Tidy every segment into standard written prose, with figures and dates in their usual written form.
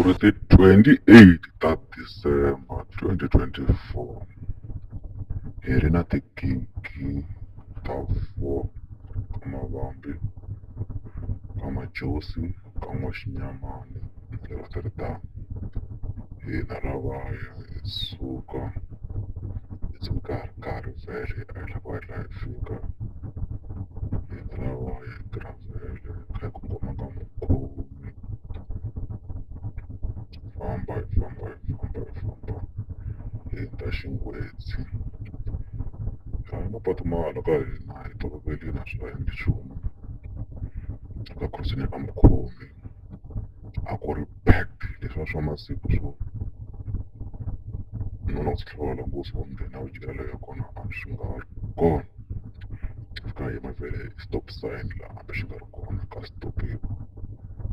ri ti-28 ta December 2024 hi ri na tigigi ta four ka Mavambi ka Majosi ka N'waxinyamani na le Rotterdam. Hina lavaya hi suka hi suke ka ha ri nkarhi vhele a hi lava ku hatla hi fika hina lavaya hi travel hi kha hi kongoma ka Mukhomi famba hi famba hi famba hi famba hi hundza Xingwedzi hayi mapatu ma hala ka hina hi toloverile a swi nga endli nchumu ka cross-ini ya ka Mukhomi a ku ri packed leswiya swa masiku swo no loko swi tlhela langusa wa nghena u jikela leyo kona a swi nga ri kona fika hi yima vhele stop sign laha hambi xi nga ri kona ka stop-iwa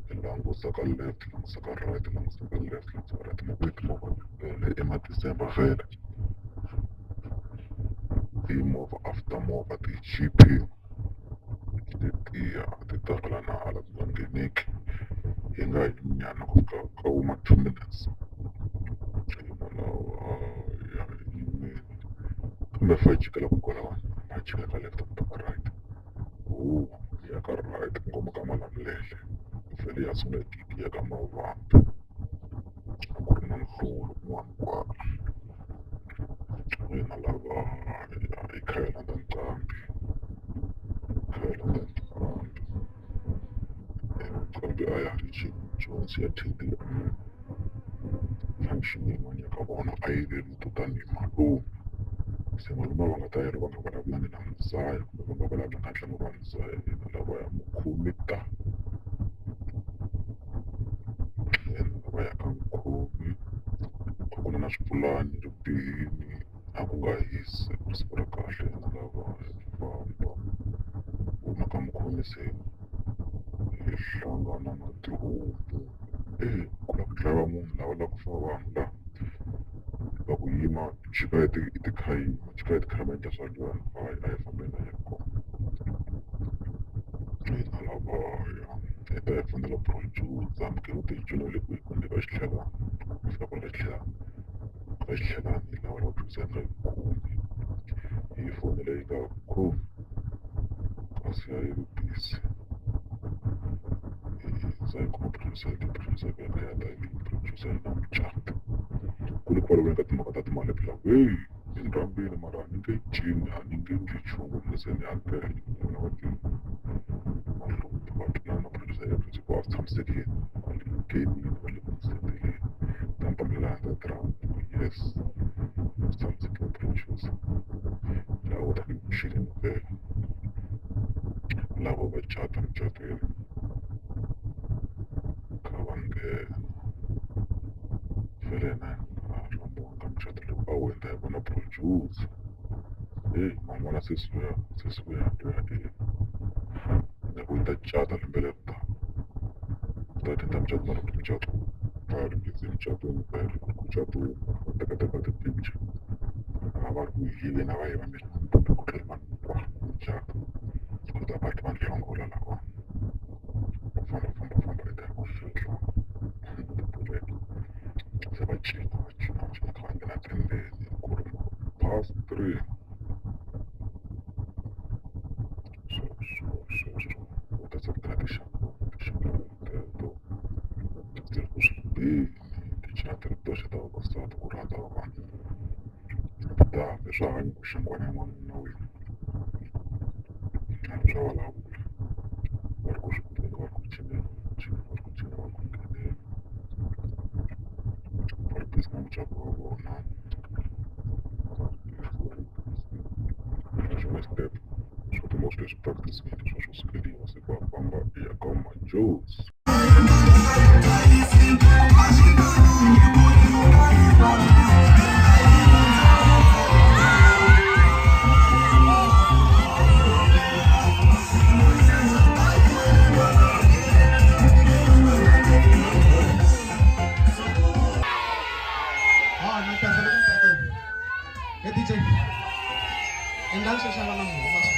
hi langusa ka left hi langusa ka right hi langusa ka left hi langusa ka right mi ku i timovha tele i ma December vhele i movha after movha ti-G_P letiya ti ta hala na hala ti nga ngheneki hi nga yimi nyana ku fika ka vo ma 2 minutes hi lawa ya yimile kambe fa hi jikela kwalawani a hi jikela ka left kumbe ka right hi ya ka right ngoma ka Malamulele vhele ya sungula gigi ya ka Mavambi a ku ri na nhlawulo kun'wana kwala hina lava hi kha hi landza nqambi kha hi landza nqambi nqambi a ya ha ri Jones ya function yin'wana ya ka vona a yi ve vito tanihi malume se malume va nga ta yi ri va nga vulavulanga na muzaya kumbe va nga vulavulanga ntlangu wa muzaya hina lava ya mukhomi ta hina lava ya ka mukhomi a ku na na swipulani ribini a ku nga hisi ku ri siku ra kahle hina lava hi famba huma ka mukhomi se hi hlangana na tihomu e ku lava ku dlayiwa munhu lava lava ku fa vanhu la va ku yima jika hi ti hi tikhayima jika hi tikhayima endla swa luyani hayi a hi fambeni hi ya kona hina lavaya hi ta hi fonela producer mi te hi cinela kwihi kumbe ka xitlhelani fika kwale ka xitlhelani ka xitlhelani hi lava lava producer yi nga yi kumi hi fonela yi nga khomi kasi a yi ri busy hi za hi kuma producer yi producer yi ya ta yi producer yi na mucato ku le kwale ka timhaka ta timali phela heyi ni rhambile mara a ni nge cini a ni nge endli nchumu ni se ni hakela vona va ti mahlombe va twanana na producer ya producer ku a swi tshamisekile va le nghenini va le ku ni seteleni ta ni pambelela hundred rand yes swi tshamisekile producer laha u ta ku cineni vhele lava va cata mucatweni kha va nghena vhele na a rhambiwanga mucato lowu a wu endla hi vona producer heyi ma n'wi vona sesi luya sesi luya luya e ingaku i ta cata lembe leri taka u ta attend mucato mara ku ri mucato a ri busy emucatweni vhele ku ri ku catiwa va tekateka ti-picture a va ri ku yiveni a va yiva mina ku tlhela vanhu hinkwavo mucato ku ta va va ni hlongola lava ku famba famba famba i ta ku fihla se va cina va cina va cina kha va nghena tendeni ku ri past 3 sweswo sweswo u ta se ku tinxaka tinxaka teto ti ri ku swi bini ti cina ti ri toxe ta vavasati ku rhandza vavanuna ti ta swa hanyi ku xingwana ya n'wanuna wini swa vulavula va ri ku swi bini va ri ku cineni va ri ku cineni va ri ku ngheneni va ri busy na mucato wa vona va ri busy va ri busy naswona step swa ti most leswi practice-ini swa swo sukeriwa se va famba i ya ka majozi. Ah, na kahle loko mucato. He DJ. Endlani sweswi a va na munhu huma swona.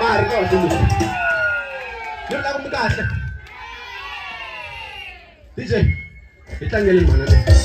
nkarhi ka vatsundzuxi ni vula ku mi kahle DJ hi tlangeli mhana leyi.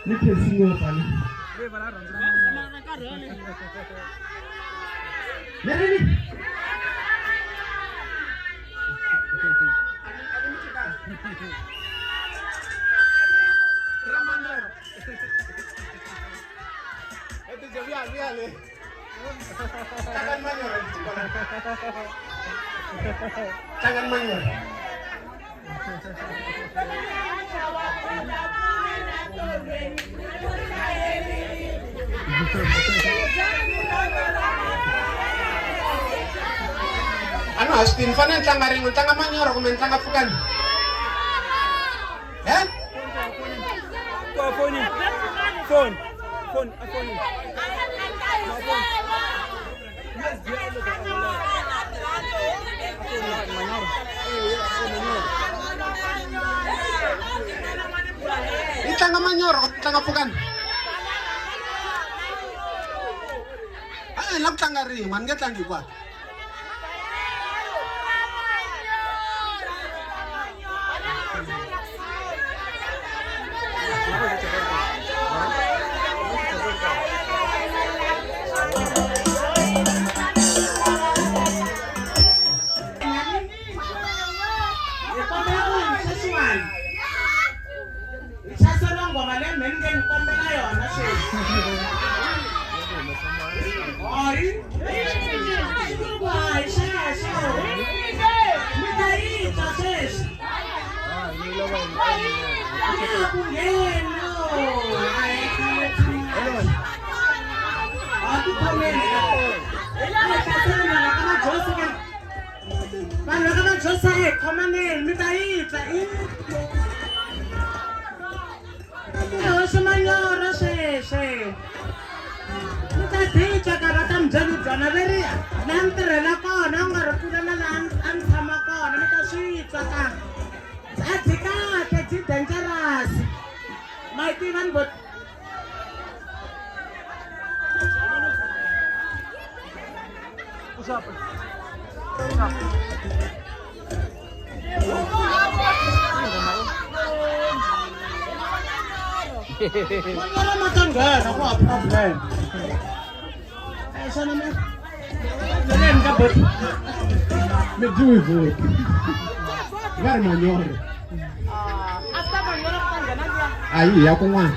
Ni khensi ngopfu ani. Ni ri ni. Tangan manyoro. A no ha swi tivi ni fanele ni tlanga rin'we ni tlanga manyoro kumbe ni tlanga pfukani he. Phone, phone, phone, phone. Ni tlanga manyoro kumbe ni tlanga pfukani a ni la ku tlanga rin'we a ni nge tlangi hinkwato. Hi kombela ku sweswiwani hi hlaseriwa nghoma leyi mhe ni nge ni kombela yona sweswi hayi ku hayi xexo mi ta yi twa sweswi ku ngheno a hi khale a ti khomeni hi hlaseli vanhu ka majosi ka vanhu va ka majosi a hi khomaneni mi ta yi twa i hoxi manyoro sweswi mi ta titwa ka va ta mi byela byona veri laha ni tirhela kona u nga ri kule na laha a ni tshama kona mi ta swi twa ka a byi kahle byi dangerous ma yi tiva ni vo. Manyoro ma ta nghena ku ha problem xana mi byeleni ka boti. Mi dyiwi voti va ri manyoro. After manyoro ku ta nghena liya. A yi hi ya kun'wana.